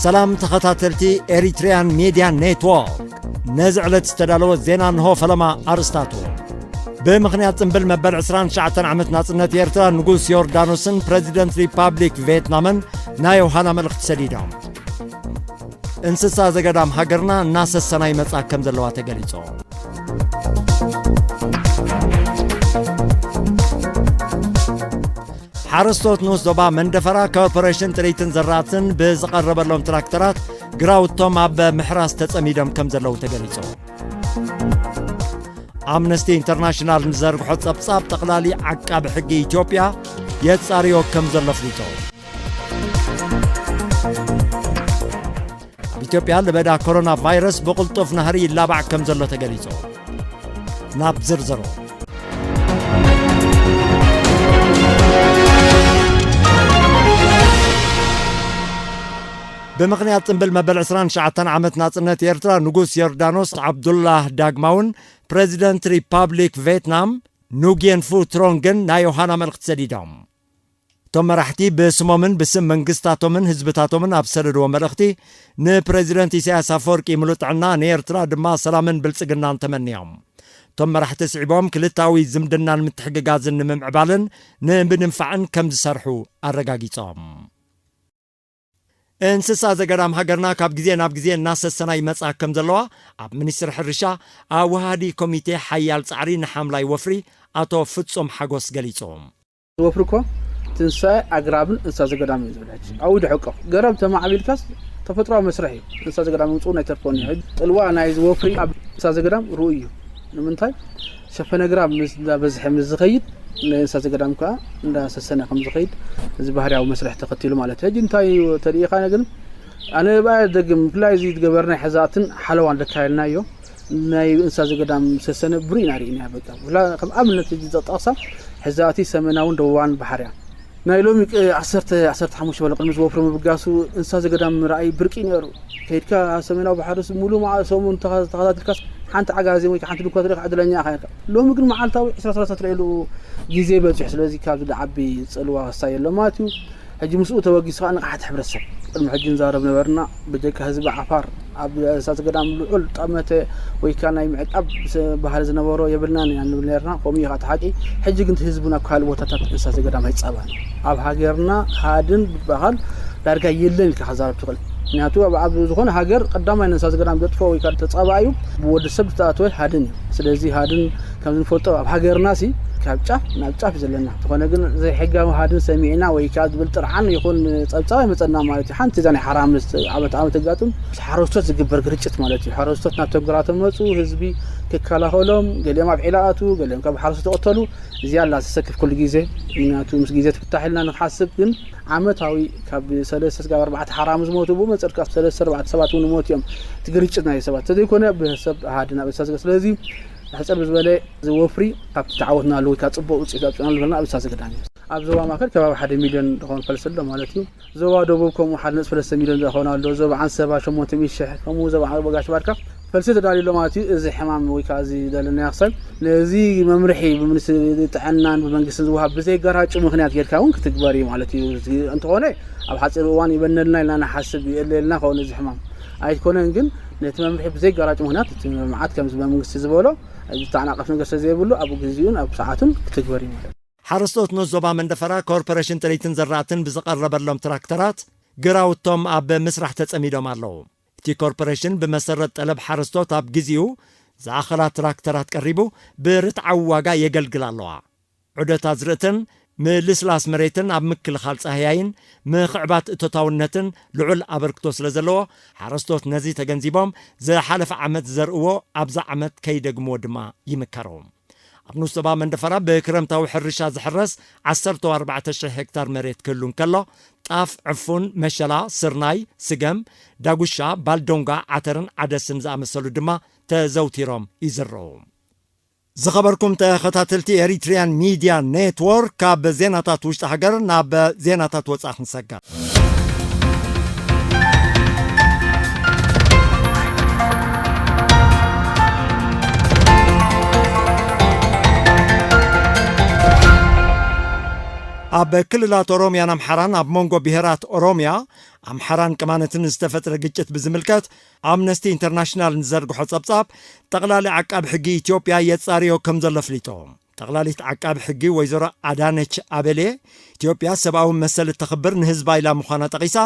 ሰላም ተኸታተልቲ ኤሪትሪያን ሚድያ ኔትወርክ፣ ነዚ ዕለት ዝተዳለወ ዜና እንሆ። ፈለማ ኣርእስታቱ። ብምኽንያት ጽምብል መበል ዕስራን ትሽዓተን ዓመት ናጽነት ኤርትራ፣ ንጉስ ዮርዳኖስን ፕረዚደንት ሪፓብሊክ ቪየትናምን ናይ ዮሃና መልእኽቲ ሰዲዶም። እንስሳ ዘገዳም ሃገርና እናሰሰና ይመጻ ከም ዘለዋ ተገሊጹ። ሓረስቶት ንኡስ ዞባ መንደፈራ ኮርፖሬሽን ጥሪትን ዘራእትን ብዝቐረበሎም ትራክተራት ግራውቶም ኣብ ምሕራስ ተጸሚዶም ከም ዘለዉ ተገሊጹ። ኣምነስቲ ኢንተርናሽናል ንዘርግሖ ጸብጻብ፣ ጠቕላሊ ዓቃቢ ሕጊ ኢትዮጵያ የጻርዮ ከም ዘሎ ኣፍሊጡ። ኣብ ኢትዮጵያ ለበዳ ኮሮና ቫይረስ ብቕልጡፍ ናህሪ ይላባዕ ከም ዘሎ ተገሊጹ። ናብ ዝርዝሩ። ብምኽንያት ጽምብል መበል ዕስራን ትሽዓተን ዓመት ናጽነት ኤርትራ፣ ንጉስ ዮርዳኖስ ዓብዱላህ ዳግማውን ፕረዚደንት ሪፓብሊክ ቪየትናም ኑግየን ፉ ትሮንግን ናይ ዮሃና መልእኽቲ ሰዲዶም። እቶም መራሕቲ ብስሞምን ብስም መንግስታቶምን ህዝብታቶምን ኣብ ሰደድዎ መልእኽቲ፣ ንፕረዚደንት ኢሳያስ ኣፈወርቂ ምሉእ ጥዕና፣ ንኤርትራ ድማ ሰላምን ብልጽግናን ተመንዮም። እቶም መራሕቲ ስዒቦም፣ ክልታዊ ዝምድናን ምትሕግጋዝን ንምምዕባልን ንምድንፋዕን ከም ዝሰርሑ ኣረጋጊጾም። እንስሳ ዘገዳም ሃገርና ካብ ግዜ ናብ ግዜ እናሰሰና ይመጻ ከም ዘለዋ፣ ኣብ ሚኒስትሪ ሕርሻ ኣወሃሃዲ ኮሚቴ ሓያል ጻዕሪ ንሓምላይ ወፍሪ ኣቶ ፍጹም ሓጎስ ገሊጹ። ወፍሪ እኮ ትንሳኤ ኣግራብን እንስሳ ዘገዳም እዩ ዝብል። ሕጂ ኣብኡ ድሕቆ ገረብ ተማዕቢልካስ ተፈጥሮኣዊ መስርሕ እዩ። እንስሳ ዘገዳም ምምፅኡ ናይ ተርፎን እዩ። ሕጂ ፅልዋ ናይዚ ወፍሪ ኣብ እንስሳ ዘገዳም ርኡይ እዩ። ንምንታይ? ሸፈነ ኣግራብ ምስ እንዳበዝሐ ምስ ዝኸይድ፣ ናይ እንስሳ ዘገዳም ከዓ እንዳሰሰነ ከም ዝኸይድ፣ እዚ ባህርያዊ መስርሕ ተኸቲሉ ማለት እዩ። ሕጂ እንታይ እዩ ተሪኢኻ ግን፣ ኣነ ብኣየ ደግም፣ ብፍላይ እዚ ዝገበርናይ ሕዛእትን ሓለዋን ዘካየድናዮ ናይ እንስሳ ዘገዳም ሰሰነ ብርኢና ርኢና በቃ። ብላ ከም ኣብነት እዚ ዘጣቕሳ ሕዛእቲ ሰሜናውን ደቡባን ባሕርያ። ናይ ሎሚ ቅ-፣ ዓሰርተ፣ ዓሰርተ ሓሙሽተ በለ ቅድሚ ዝወፍሪ ምብጋሱ እንስሳ ዘገዳም ምርኣይ ብርቂ ነይሩ። ከይድካ ሰሜናዊ ባሕሪ ስ-፣ ሙሉ መዓ-፣ ሰሙን ተኸ-፣ ተኸታቲልካስ ሓንቲ ዓጋዜን ወይ ከዓ ሓንቲ ድኳ ትረኻ ዕድለኛ ኢኻ ነርካ። ሎሚ ግን መዓልታዊ ዕስራ ሰላሳ ትርእየሉ ግዜ በፂሑ። ስለዚ ካብዚ ዝዓቢ ፅልዋ ክሳይ የሎ ማለት እዩ። ሕጂ ምስኡ ተበጊሱ ከዓ ንቕሓት ሕብረተሰብ። ቅድሚ ሕጂ ንዛረብ ነበርና፣ ብጀካ ህዝቢ ዓፋር ኣብ እንስሳ ዘገዳም ልዑል ጠመተ ወይ ከዓ ናይ ምዕቃብ ስ-፣ ባህሪ ዝነበሮ የብልናን ኢና ንብል ነርና። ከምኡ እዩ ከዓ እቲ ሓቂ። ሕጂ ግን እቲ ህዝቢ ናብ ካልእ ቦታታት እንስሳ ዘገዳም ኣይጻባን። ኣብ ሃገርና ሃድን ዝበሃል ዳርጋ የለን ኢልካ ክዛረብ ትኽእል። ምክንያቱ ኣብ፣ ኣብ ዝኾነ ሃገር ቀዳማይ ንእንስሳ ዘገዳም ዘጥፍኦ ወይ ከዓ ተጻባኢ እዩ፣ ብወዲ ሰብ ዝተኣተወ ሃድን እዩ። ስለዚ ሃድን ከም ዝንፈልጦ ኣብ ሃገርና ሲ ካብ ጫፍ ናብ ጫፍ እዩ ዘለና። ዝኾነ ግን ዘይሕጋዊ ሃድን ሰሚዕና ወይ ከዓ ዝብል ጥርዓን ይኹን ጸብጻብ ኣይመጸና ማለት እዩ። ሓንቲ እዛ ናይ ሓራምዝ ዓመት ዓመት ተጋጥም ምስ ሓረስቶት ዝግበር ግርጭት ማለት እዩ። ሓረስቶት ናብ ተግባራት መጹ፣ ህዝቢ ክከላኸሎም፣ ገሊኦም ኣብ ዒላ ኣትዉ፣ ገሊኦም ካብ ሓረስቶት ተቐተሉ። እዚኣ ኣላ ዘሰክፍ ኩሉ ግዜ። ምክንያቱ ምስ ግዜ ትፍታሕ ኢልና ንሓስብ፣ ግን ዓመታዊ ካብ ሰለስተ ስጋብ ኣርባዕተ ሓራምዝ ዝሞቱ ብኡ መጸልካ ሰለስተ ኣርባዕተ ሰባት እውን ይሞቱ እዮም። እቲ ግርጭት ናይ ሰባት ተዘይኮነ ብሰብ ሃድን ኣብ እንስሳ ዘገ-፣ ስለዚ ሕጽር ብዝበለ እዚ ወፍሪ ካብቲ ተዓወትናሉ ወይ ካብ ጽቡቕ ውጽኢት ኣውጽእናሉ ዝበልና ኣብ እንስሳ ዘገዳም እዩ። ኣብ ዞባ ማእከል ከባቢ ሓደ ሚልዮን ዝኾኑ ፈልሲ ኣሎ ማለት እዩ። ዞባ ደቡብ ከምኡ ሓደ ነጥቢ ሰለስተ ሚልዮን ዝኾኑ ኣሎ። ዞባ ዓንሰባ ሸሞንተ ሚእቲ ሺሕ፣ ከምኡ ዞባ ዓንሰባ ጋሽ ባርካ ፈልሲ ተዳልዩ ኣሎ ማለት እዩ። እዚ ሕማም ወይ ከዓ እዚ ዘለናዮ ክሳብ ነዚ መምርሒ ብሚኒስትሪ ጥዕናን ብመንግስትን ዝወሃብ ብዘይጋራጩ ምኽንያት ጌርካ እውን ክትግበር እዩ ማለት እዩ። እዚ እንተኾነ ኣብ ሓፂር እዋን ይበነልና ኢልና ንሓስብ፣ ይእለየልና ከውን እዚ ሕማም ኣይኮነን። ግን ነቲ መምርሒ ብዘይጋራጭ ምኽንያት እቲ መዓት ከምዚ መንግስቲ ዝበሎ ዝተዓናቐፍ ነገር ስለ ዘይብሉ ኣብኡ ግዜኡን ኣብ ሰዓቱን ክትግበር እዩ ማለት እዩ። ሓረስቶት ንኡስ ዞባ መንደፈራ ኮርፖሬሽን ጥሪትን ዘራእትን ብዝቐረበሎም ትራክተራት ግራውቶም ኣብ ምስራሕ ተጸሚዶም ኣለዉ። እቲ ኮርፖሬሽን ብመሰረት ጠለብ ሓረስቶት ኣብ ግዜኡ ዝኣኸላ ትራክተራት ቀሪቡ ብርትዓዊ ዋጋ የገልግላ ኣለዋ። ዑደት ኣዝርእትን ምልስላስ መሬትን ኣብ ምክልኻል ጻህያይን ምኽዕባት እቶታውነትን ልዑል ኣበርክቶ ስለ ዘለዎ፣ ሓረስቶት ነዚ ተገንዚቦም ዝሓለፈ ዓመት ዝዘርእዎ ኣብዛ ዓመት ከይደግምዎ ድማ ይምከሩ። ኣብ ንኡስ ዞባ መንደፈራ ብክረምታዊ ሕርሻ ዝሕረስ ዓሰርተ ኣርባዕተ ሽሕ ሄክታር መሬት ክህሉ እንከሎ፣ ጣፍ፣ ዕፉን፣ መሸላ፣ ስርናይ፣ ስገም፣ ዳጉሻ፣ ባልዶንጋ፣ ዓተርን ዓደስን ዝኣመሰሉ ድማ ተዘውቲሮም ይዝርኡ። ዝኸበርኩም ተኸታተልቲ ኤሪትሪያን ሚድያ ኔትወርክ፣ ካብ ዜናታት ውሽጢ ሃገር ናብ ዜናታት ወጻኢ ክንሰገር። ኣብ ክልላት ኦሮምያን ኣምሓራን ኣብ መንጎ ብሄራት ኦሮምያ፣ ኣምሓራን ቅማንትን ዝተፈጥረ ግጭት ብዝምልከት፣ ኣምነስቲ ኢንተርናሽናል ንዘርግሖ ጸብጻብ፣ ጠቕላሊ ዓቃቢ ሕጊ ኢትዮጵያ የጻርዮ ከም ዘሎ ኣፍሊጡ። ጠቕላሊት ዓቃቢ ሕጊ ወይዘሮ ኣዳነች ኣበሌ፣ ኢትዮጵያ ሰብኣዊ መሰል እተኽብር ንህዝባ ኢላ ምዃና ጠቒሳ፣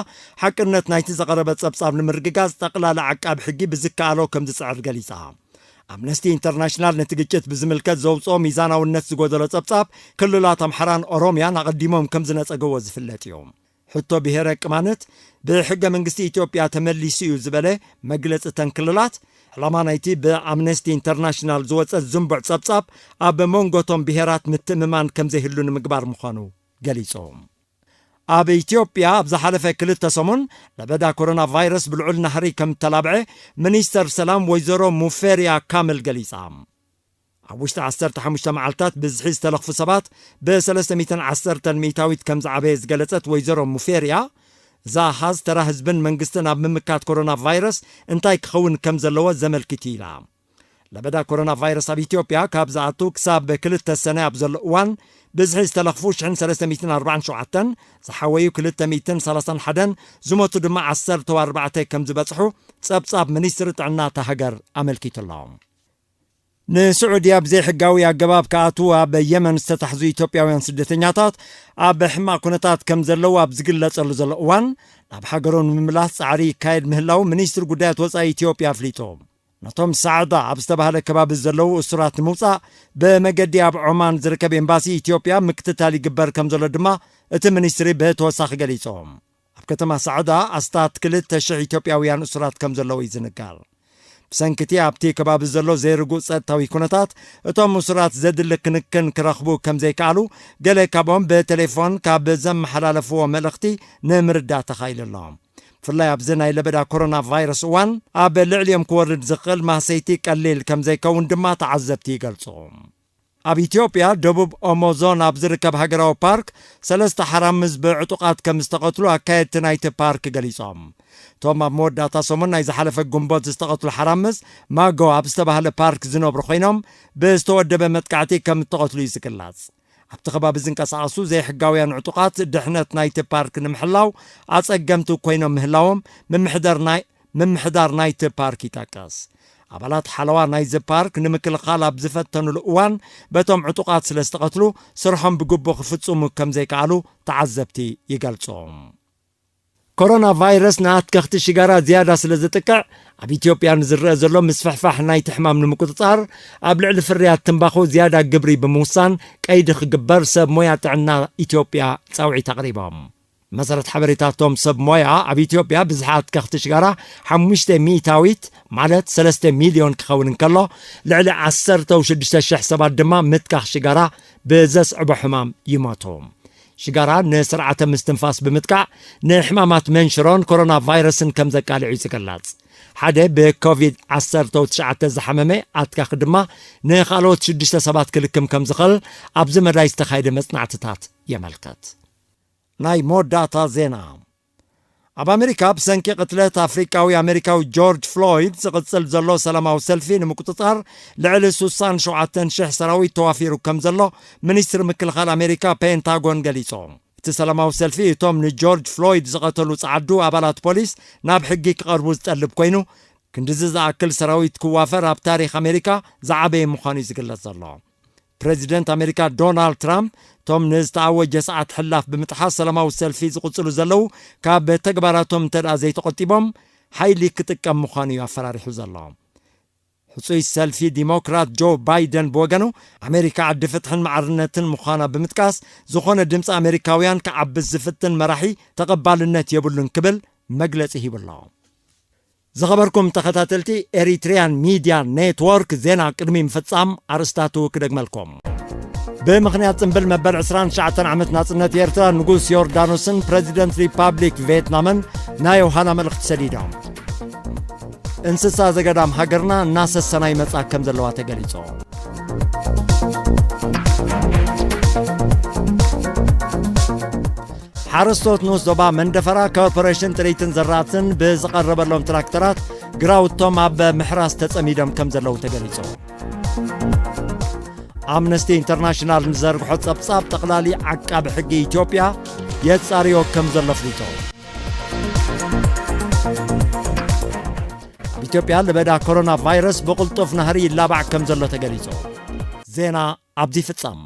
ሓቅነት ናይቲ ዝቐረበ ጸብጻብ ንምርግጋጽ ጠቕላሊ ዓቃቢ ሕጊ ብዝከኣሎ ከም ዝጽዕር ገሊጻ። ኣምነስቲ ኢንተርናሽናል ነቲ ግጭት ብዝምልከት ዘውጽኦ ሚዛናውነት ዝጎደሎ ጸብጻብ፣ ክልላት ኣምሓራን ኦሮምያን ኣቐዲሞም ከም ዝነጸገዎ ዝፍለጥ እዩ። ሕቶ ብሄረ ቅማንት ብሕገ መንግስቲ ኢትዮጵያ ተመሊሱ እዩ ዝበለ መግለጺ እተን ክልላት፣ ዕላማ ናይቲ ብኣምነስቲ ኢንተርናሽናል ዝወጸ ዝንቡዕ ጸብጻብ፣ ኣብ መንጎ እቶም ብሄራት ምትእምማን ከም ዘይህሉ ንምግባር ምዃኑ ገሊጹ። ኣብ ኢትዮጵያ ኣብ ዝሓለፈ ክልተ ሰሙን ለበዳ ኮሮና ቫይረስ ብልዑል ናህሪ ከም እተላብዐ ሚኒስተር ሰላም ወይዘሮ ሙፈሪያ ካምል ገሊጻ። ኣብ ውሽጢ ዓሰርተ ሓሙሽተ መዓልታት ብዝሒ ዝተለኽፉ ሰባት ብ ሰለስተ ሚእታዊት ከም ዝዓበየ ዝገለጸት ወይዘሮ ሙፌርያ፣ እዚ ኣሃዝ ተራ ህዝብን መንግስትን ኣብ ምምካት ኮሮና ቫይረስ እንታይ ክኸውን ከም ዘለዎ ዘመልክት እዩ ኢላ። ለበዳ ኮሮና ቫይረስ ኣብ ኢትዮጵያ ካብ ዝኣቱ ክሳብ ክልተ ሰነ ኣብ ዘሎ እዋን፣ ብዝሒ ዝተለኽፉ ሽሕን ሰለስተ ሚእትን ኣርባዓን ሸውዓተን፣ ዝሓወዩ ክልተ ሚእትን ሰላሳን ሓደን፣ ዝሞቱ ድማ ዓሰርተ ኣርባዕተ ከም ዝበጽሑ ጸብጻብ ሚኒስትሪ ጥዕና እታ ሃገር ኣመልኪቱ ኣሎ። ንስዑድያ ብዘይሕጋዊ ኣገባብ ክኣትዉ ኣብ የመን ዝተታሕዙ ኢትዮጵያውያን ስደተኛታት ኣብ ሕማቕ ኩነታት ከም ዘለዉ ኣብ ዝግለጸሉ ዘሎ እዋን፣ ናብ ሃገሮም ንምምላስ ጻዕሪ ይካየድ ምህላዉ ሚኒስትሪ ጉዳያት ወጻኢ ኢትዮጵያ ኣፍሊጡ። ነቶም ሳዕዳ ኣብ ዝተባህለ ከባቢ ዘለዉ እሱራት ንምውጻእ ብመገዲ ኣብ ዖማን ዝርከብ ኤምባሲ ኢትዮጵያ ምክትታል ይግበር ከም ዘሎ ድማ እቲ ሚኒስትሪ ብተወሳኺ ገሊጹ። ኣብ ከተማ ሳዕዳ ኣስታት ክልተ ሽሕ ኢትዮጵያውያን እሱራት ከም ዘለዉ እዩ ዝንገር። ብሰንኪ እቲ ኣብቲ ከባቢ ዘሎ ዘይርጉእ ጸጥታዊ ኩነታት፣ እቶም እሱራት ዘድሊ ክንክን ክረኽቡ ከም ዘይከኣሉ፣ ገለ ካብኦም ብቴሌፎን ካብ ዘመሓላለፍዎ መልእኽቲ ንምርዳእ ተኻኢሉ ኣሎ። ብፍላይ ኣብዚ ናይ ለበዳ ኮሮና ቫይረስ እዋን፣ ኣብ ልዕሊኦም ክወርድ ዝኽእል ማህሰይቲ ቀሊል ከም ዘይከውን ድማ ተዓዘብቲ ይገልጹ። ኣብ ኢትዮጵያ ደቡብ ኦሞ ዞን ኣብ ዝርከብ ሃገራዊ ፓርክ ሰለስተ ሓራምዝ ብዕጡቓት ከም ዝተቐትሉ ኣካየድቲ ናይቲ ፓርክ ገሊጾም። እቶም ኣብ መወዳእታ ሰሙን ናይ ዝሓለፈ ግንቦት ዝተቐትሉ ሓራምዝ ማጎ ኣብ ዝተባህለ ፓርክ ዝነብሩ ኮይኖም፣ ብዝተወደበ መጥቃዕቲ ከም እተቐትሉ እዩ ዝግለጽ። ኣብቲ ከባቢ ዝንቀሳቐሱ ዘይሕጋውያን ዕጡቓት ድሕነት ናይቲ ፓርክ ንምሕላው ኣጸገምቲ ኮይኖም ምህላዎም ምምሕዳር ናይ ምምሕዳር ናይቲ ፓርክ ይጠቅስ። ኣባላት ሓለዋ ናይዚ ፓርክ ንምክልኻል ኣብ ዝፈተኑሉ እዋን፣ በቶም ዕጡቓት ስለ ዝተቐትሉ፣ ስርሖም ብግቡእ ክፍጽሙ ከም ዘይከኣሉ ተዓዘብቲ ይገልጹ። ኮሮና ቫይረስ ንኣትከኽቲ ሽጋራ ዝያዳ ስለ ዝጥቅዕ፣ ኣብ ኢትዮጵያ ንዝረአ ዘሎ ምስፍሕፋሕ ናይቲ ሕማም ንምቁጽጻር፣ ኣብ ልዕሊ ፍርያት ትምባኾ ዝያዳ ግብሪ ብምውሳን ቀይዲ ክግበር ሰብ ሞያ ጥዕና ኢትዮጵያ ጻውዒት ኣቕሪቦም። መሰረት ሓበሬታቶም ሰብ ሞያ፣ ኣብ ኢትዮጵያ ብዝሒ ኣትከኽቲ ሽጋራ ሓሙሽተ ሚእታዊት፣ ማለት ሰለስተ ሚልዮን ክኸውን እንከሎ፣ ልዕሊ ዓሰርተ ሽዱሽተ ሽሕ ሰባት ድማ ምትካኽ ሽጋራ ብዘስዕቦ ሕማም ይሞቱ። ሽጋራ ንስርዓተ ምስትንፋስ ብምጥቃዕ፣ ንሕማማት መንሽሮን ኮሮና ቫይረስን ከም ዘቃልዕ እዩ ዝግለጽ። ሓደ ብኮቪድ ዓሰርተ ትሽዓተ ዝሓመመ ኣትካኽ ድማ ንኻልኦት ሽዱሽተ ሰባት ክልክም ከም ዝኽእል ኣብዚ መዳይ ዝተኻየደ መጽናዕትታት የመልክት። ናይ መወዳእታ ዜና። ኣብ ኣሜሪካ ብሰንኪ ቅትለት ኣፍሪቃዊ ኣሜሪካዊ ጆርጅ ፍሎይድ ዝቕጽል ዘሎ ሰላማዊ ሰልፊ ንምቁጽጻር ልዕሊ ስሳን ሸውዓተን ሽሕ ሰራዊት ተዋፊሩ ከም ዘሎ ሚኒስትሪ ምክልኻል ኣሜሪካ ፔንታጎን ገሊጹ። እቲ ሰላማዊ ሰልፊ እቶም ንጆርጅ ፍሎይድ ዝቐተሉ ጸዓዱ ኣባላት ፖሊስ ናብ ሕጊ ክቐርቡ ዝጠልብ ኮይኑ፣ ክንድዚ ዝኣክል ሰራዊት ክዋፈር ኣብ ታሪኽ ኣሜሪካ ዝዓበየ ምዃኑ እዩ ዝግለጽ ዘሎ። ፕረዚደንት ኣሜሪካ ዶናልድ ትራምፕ፣ እቶም ንዝተኣወጀ ሰዓት ሕላፍ ብምጥሓስ ሰላማዊ ሰልፊ ዝቕጽሉ ዘለዉ፣ ካብ ተግባራቶም እንተ ደኣ ዘይተቖጢቦም፣ ሓይሊ ክጥቀም ምዃኑ እዩ ኣፈራሪሑ ዘሎ። ሕጹይ ሰልፊ ዲሞክራት ጆ ባይደን ብወገኑ፣ ኣሜሪካ ዓዲ ፍትሕን ማዕርነትን ምዃና ብምጥቃስ፣ ዝኾነ ድምጺ ኣሜሪካውያን ክዓብስ ዝፍትን መራሒ ተቐባልነት የብሉን ክብል መግለጺ ሂቡ ኣሎ። ዝኸበርኩም ተኸታተልቲ ኤሪትሪያን ሚድያ ኔትወርክ፣ ዜና ቅድሚ ምፍጻም ኣርእስታቱ ክደግመልኩም። ብምኽንያት ጽምብል መበል ዕስራን ትሽዓተን ዓመት ናጽነት ኤርትራ፣ ንጉስ ዮርዳኖስን ፕረዚደንት ሪፓብሊክ ቪየትናምን ናይ ዮሃና መልእኽቲ ሰዲዶም። እንስሳ ዘገዳም ሃገርና እናሰሰና ይመጻ ከም ዘለዋ ተገሊጹ። ሓረስቶት ንኡስ ዞባ መንደፈራ፣ ኮርፖሬሽን ጥሪትን ዘራእትን ብዝቐረበሎም ትራክተራት ግራውቶም ኣብ ምሕራስ ተጸሚዶም ከም ዘለዉ ተገሊጹ። ኣምነስቲ ኢንተርናሽናል ንዘርግሖ ጸብጻብ፣ ጠቕላሊ ዓቃቢ ሕጊ ኢትዮጵያ የጻርዮ ከም ዘሎ ኣፍሊጡ። ኣብ ኢትዮጵያ ለበዳ ኮሮና ቫይረስ ብቕልጡፍ ናህሪ ይላባዕ ከም ዘሎ ተገሊጹ። ዜና ኣብዚ ይፍጸም።